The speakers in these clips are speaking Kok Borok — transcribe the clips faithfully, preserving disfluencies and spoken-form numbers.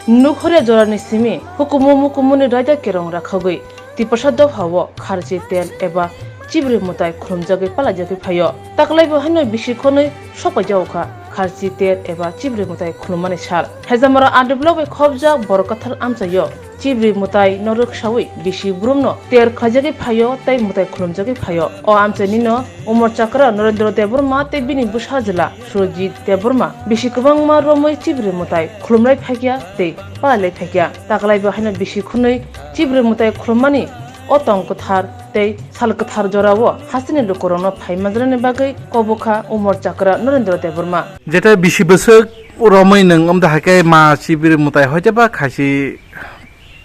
Nukhorya jorani simi hukumu mukumuni raida kerong rakhogwi Tiprasa dophao kharchi ter eba chibri mwtai khulumjagwi palaijagwi phaio. Taklaibo haino bisi khonwi sokpaijago kha kharchi ter eba chibri mwtai khulummani sal. Hejamora R D block bai khopjak Borok Kathar amchaio chibri mwtai no rwksawi bisi brumno ter khlaijagwi phaio tei mwtai khulumjagwi phaio. O amchainino Umor Chakra Norendra Debbarma tei bini bwsajwla Surjit Debbarma bisi kwbangma romwi chibri mwtai khulumlai phaikya tei palailai phaikya. Taklaibo haino bisi khwnwi chibri mwtai khulummani o tong kwthar tei sal kwthar jorao hasteni lukurokno phai manjaknani bagwi kobokha Umor Chakra Norendra Debbarma. Jeta bisi bwswk romwi nwng amda haikhe ma chibri mwtai hoiteba khaisi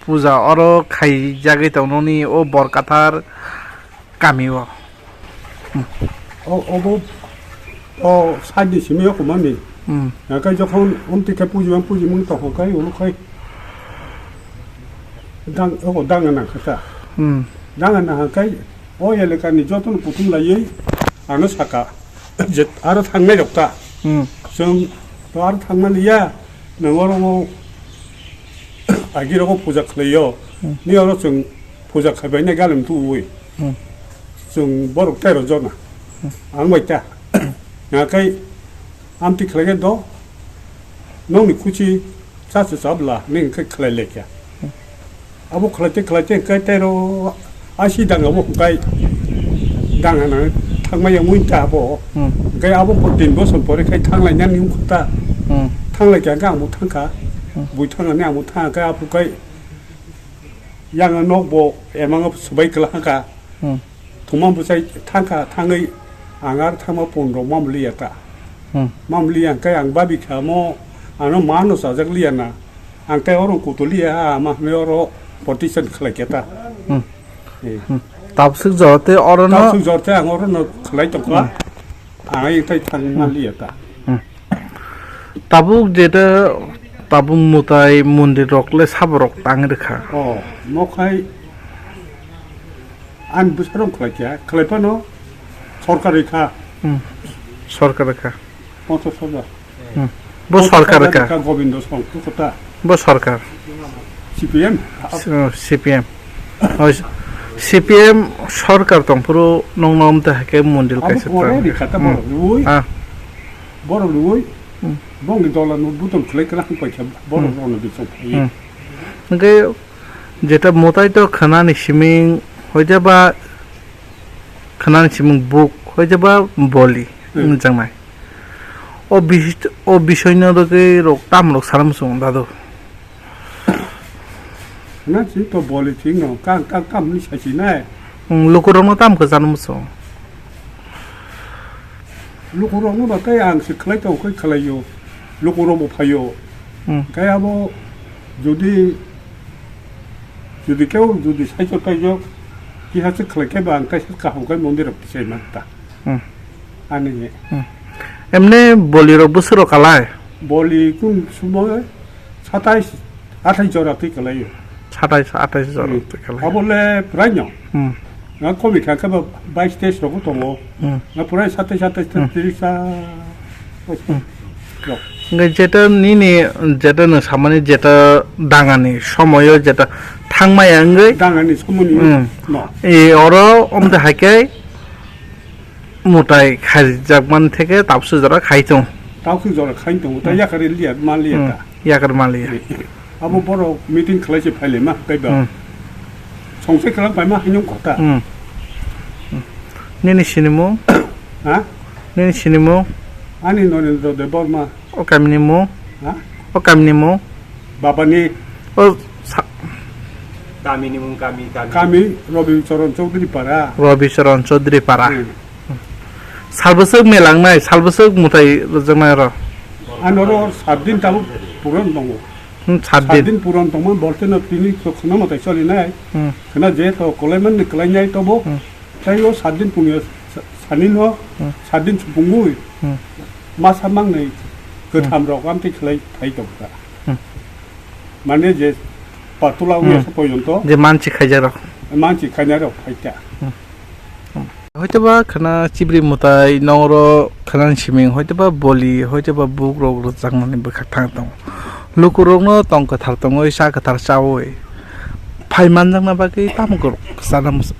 puja oro khaijagwi tongnoni o Borkathar kamio. Hmm. O, obo, o, side ni simi o kumani. Hmm. Hingke jokhon umti khe pujimang, pujimang tongkha kai, ulo kai. Dang, o, dang nang kha ta. Hmm. Dang nang kha kai, o, elekani jotono kuthum laiwi ano saka. Je, aro thangnai rok ta. Hmm. Chwng to aro thangmani ya, nang oro o, agi rogo puja khlaiyo. Hmm. Ni oro chwng puja khaibainai galim tuwi. Hmm. Chwng borok tero jona. Hmm. Ang bai ta. Nga kai amti khlaikhe do. Nokni khuchi chasu chabla, nini khe khlai lekha. Hmm. Abo khlaite khlaite kai tero asi dang abo kai dang hana thangmaya mui ta abo. Hmm. Kai abo po tin bosor pore kai thanglai nani ung khuta. Hmm. Thanglai kha ang bo thangkha. Hmm. Bui thangnani ang bo thangkha abo kai. Yang nok bo emang swbai kwlangkha. Hmm. Thuma bwsai thangkha, thangwi ang ar thangma pondro mamliya ta. Hmm. Mamliya hwnkhe ang babi kha mo ano mano sajak liya na. Ang tei oro kutuliya ha ama hwnwi oro partition khlai khe ta. Hmm. Eh. Hmm. Tabswk jora tei oro no. Tabswk jora tei ang oro no khlai tongkha. Hmm. Ang ai tai thang Hmm. manliya ta. Hmm. Tabuk jeta tabuk mwtai mondir rok le sabo rok tang rikha. Oh, mokhai ani bwsarok khlai kha, khlai phano sorkar rikha. Hmm. Sorkar rikha. Ponchash hajar. Hmm. Bo sorkar rikha. Gobindo song tu kota. Bo sorkar. C P M. Oh, C P M. Oh, C P M sorkar tongphuru nong nom te hake mondir kaisa tang. Abo kore rikha ta borok rui. Ah. Borok rui. Hmm. Bongni dola no buton khlai khlai hang paikha borok Hmm. rokno bichong phai. Hmm. Hingke jeta mwtai to khwnani siming hoite ba khwnani siming buk hoite ba boli Hmm. wngjaknai. O bihis-, o bisoino rwgwi rok tam rok sana muchung dadu. Na chini to boli chini no kang kang tam ni sa chinai. Hmm, lukurokno tam khe chana muchung. Lukurokno ba tei ang se khlai tong khe khlaio. Lukurok bo phaio. Hmm. Khe abo jodi, jodi keu jodi saichok taijok, kiha se khlai khe ba ang kaisa kaham khe mondir rok tisai man ta. Hmm. Ani. Hmm. Emne boli rok bwswk rok kalai? Boli kun sumo satais, atais jora twi kalaio. Satais, atais jora Hmm. twi kalai. Abo le prai no. Hmm. Na komi kha khe ba bais teis rok tongo. Hmm. Na prai satais, atais, Hmm. tiris sa. Hmm. Rok. Ngai jeta nini jeta no samani jeta dangani somoyo jeta thangmaya wngwi. Dangani somoni Hmm. no. E oro omte haikhe Mwtai khaijakmani theke tabswk jora khai tongo. Tabswk jora khai tongo, ta Hmm. yakar liya, ma liya Hmm. ta. Yakar ma liya. Abo borok meeting khlai se phaile ma, tei ba. Hmm. Songse klang pai ma, hanyong kota. Hmm. Hmm. Nini sinimung? Ha? Nini sinimung? Ani Norendra Debbarma. O kamini mung? Ha? O kamini mung? Babani. O sa- Kamini mung kami, kami. Kami Robi Charan Chaudhary Para. Robi Charan Chaudhary Para. Hmm. Salbwswk melangnai, salbwswk mwtai rwjaknai oro? Ano oro sat din tabuk puron tongo. Hmm, sat Sat din. din puron tongma, borte no tini to khwna mwtai solinai. Hmm. Khwna je to kolaiman ni kwlainai tobo. Hmm. Tei o sat din pungya sa-, sani no Hmm. sat din supungwi Hmm. masa mangnai kwtham Hmm. rok amtwi khlai phai tongkha. Hmm. Mane je patula Hmm. wngya sa poyonto Je manchi khaijak rok. manchi khainai rok phaikha. Hmm. Hmm. Hoitoba khana chibri mwtai nongro khana siming hoitoba boli hoitoba buk rok rwchapnani bwkha thang tongo. Lukurokno tong kwthar tongwi, cha kwthar chaui phai manjakna bagwi tamo kwrwng kwcharna muchung?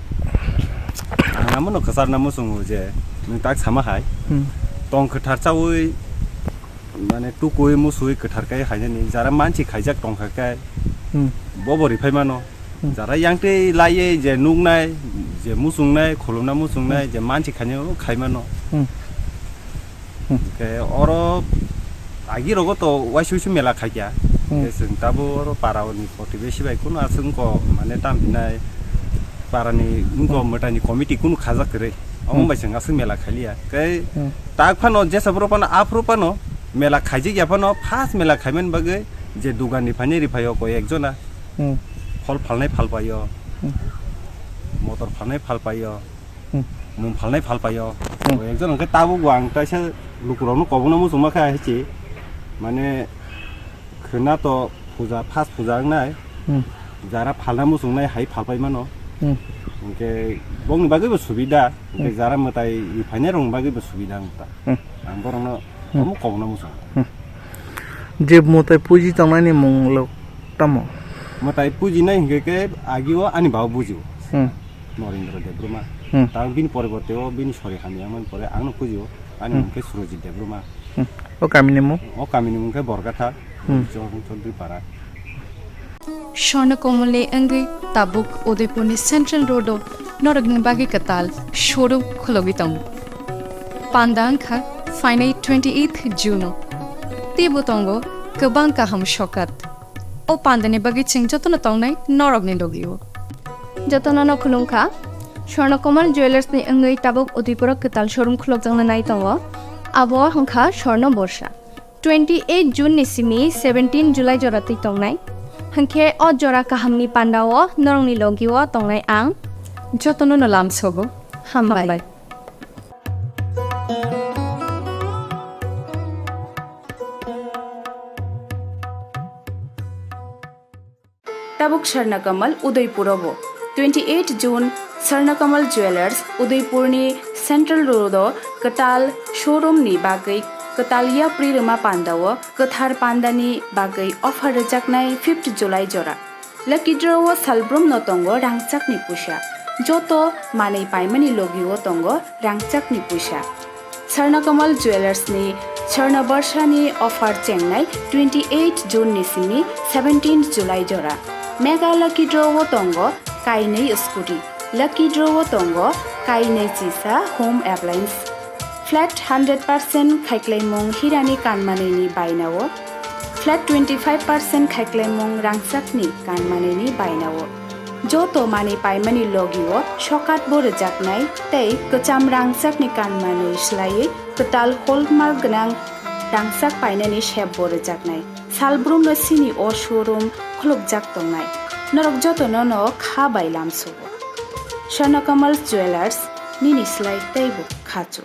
Ang amono kwcharna muchungo je nwng tak sama hai, Hmm. tong kwthar chaui, mane, tukui musui kwthar khe hainani, jara mansi khaijak tongkha khe, Hmm. bobo riphai mano. Hmm. Jara yangtwi laiye je nuknai, je muchungnai, khulumna muchungnai, Hmm. je mansi khainai khai mano. Hmm. Hmm. Khe oro agi rogo to waisi waisi mela khaikya. Hmm. Khe chwng tabuk oro para ni protibesi bai kunu aswk wngkha, mane, tam hinai para ni wngkha, Hmm. mwtai ni committee kunu khajak kwrwi. Omo Hmm. bai chwng aswk mela khailiya. Khe Hmm. tak phano jesa bro phano aphuru phano mela khaijak ya phano first mela khaimani bagwi je dugan ni phainai riphaio koi ekjona. Hmm. Phol phalnai phalpaio. Hmm. Motor phalnai phalpaio. Hmm. Mung phalnai phalpaio. Hmm. Koi ekjon hwnkhe tabuk bo ang kaisa lukurokno kobongno muchungma khe hai se. Mane khwna to puja, first puja wngnai. Hmm. Jara phalna muchungnai hai phalpai mano. Hmm. Hwnkhe bongni bagwi bo subida. Hwnkhe Hmm. jara mwtai phainai rokni bagwi bo subida wng ta. Hmm. Ang borokno Hmm. omo kobongno muchung. Hmm. Je mwtai puji tongnai ni mung lo tamo? Mwtai puji nai hwnkhe khe agi o ani baba buji o. Hmm. Norendra Debbarma. Hmm. Ta bini poriborte o bini sori hamya man pore ang no puji o. Ani Hmm. mung khe Surojit Debbarma. Hmm. O kami ni mung? O kami ni mung khe Borgatha. Hmm. Chowdhury Para. Swarna Kamal ni wngwi tabuk Udaipur ni Central Road o norok ni bagwi kwtal showroom khulogwi tongo. Panda wngkha phainai twenty eighth June o. Teibo tongo kwbang kaham sokat. O panda ni bagwi chwng jotono tongnai norok ni logi o. Jotono no khulumkha. Swarna Kamal Jewellers ni wngwi tabuk Udaipur o kwtal showroom khulokjakna nai tongo. Abo wngkha Swarna Borsa. Twenty eight June ni simi seventeen July jora twi tongnai. Hwnkhe o jora kahamni pandao norokni logio tongnai ang. Jotono no lamsogo. Hambai. Hambai. Tabuk Swarna Kamal Udaipuro bo. Twenty eight June Swarna Kamal Jewellers Udaipurni Central Road o kwtal showroom ni bagwi kwtal yapri rwma pandao kwthar pandani bagwi offer rwjaknai fifth July jora. Lucky draw o salbrum no tongo rangchakni puisa. Joto manwi paimani logi o tongo rangchakni puisa. Swarna Kamal Jewellers ni Swarna Barsha ni offer chengnai twenty eight June ni simi seventeen July jora. Mega Lucky Draw o tongo kainwi scooty. Lucky Draw o tongo kainwi chisa home appliance. Flat hundred percent khaiklaimung hirani kanmanwi ni bainao. Flat twenty five percent khaiklaimung rangchakni kanmanwi ni bainao. Joto manwi paimani logio sokat bo rwjaknai tei kwcham rangchakni kanmanwi swlaiwi kwtal hallmark gwnang rangchak painani sep bo rwjaknai. Salbrumno sini o showroom khulukjak tongnai. Norok jotono no kha bai lamsugo. Swarna Kamal Jewellers, nini slai teibo khachu.